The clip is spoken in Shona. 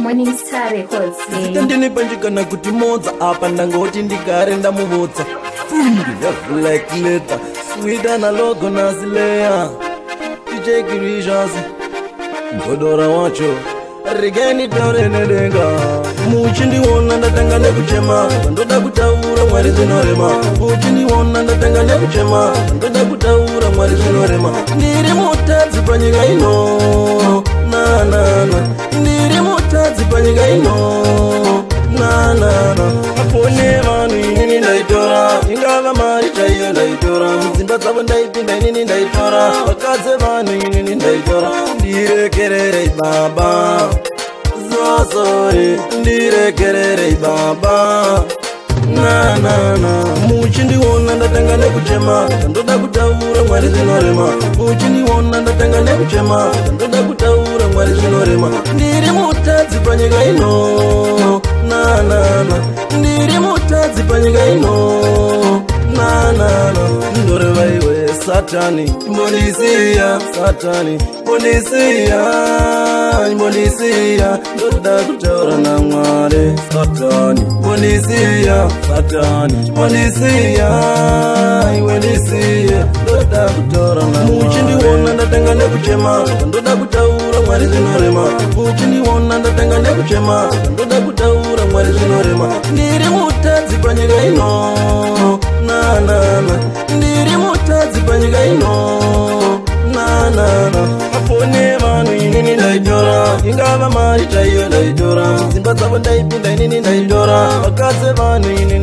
Morning Star Records. Zita ndini panjikana kuti modza, apa ndangoti ndigare ndamuvodza. Fungi like leather, sweet analogo nasileya tichekirizvasi mgodora wacho. Regai nditaure nedenga. Muchindiona ndatanga nekuchema, ndoda kutaura Mwari zvinorema. Muchindiona ndatanga nekuchema, ndoda kutaura Mwari zvinorema. Ndiri mutadzi panyika ino, nanana. Ndiri mutadzi panyika ino, nanana. Mafoni vanhu inini ndaitora, ingava mari chaiyo ndaitora. Mudzimba dzavo ndaipinda, inini ndaitora. Vakadzi vanhu inini ndaitora. Ndirekererei Baba, zozori, ndirekererei Baba, nanana. Muchindiona ndatanga nekuchema, ndoda kutaura Mwari zvinorema. Muchindiona ndatanga nekuchema, ndoda kutaura Mwari zvinorema. Ndiri mutadzi panyika ino, nanana. Ndiri mutadzi panyika ino, nanana. Ndoreva iwe Satani, mbondisiya. Satani, mbondisiya, mbondisiya, ndoda kutaura naMwari. Satani, mbondisiya. Satani, mbondisiya, iwe ndisiye, ndoda kutaura naMwari. Muchindiona ndatanga nekuchema, ndoda kutaura Mwari zvinorema. Muchindiona ndatanga nekuchema, ndoda kutaura Mwari zvinorema. Ndiri mutadzi panyika ino, nanana. Ndiri mutadzi panyika ino, nanana. Mafoni vanhu inini ndaitora, ingava mari chaiyo ndaitora. Dzimba dzavo ndaipinda, inini ndaitora. Vakadzi vanhu inini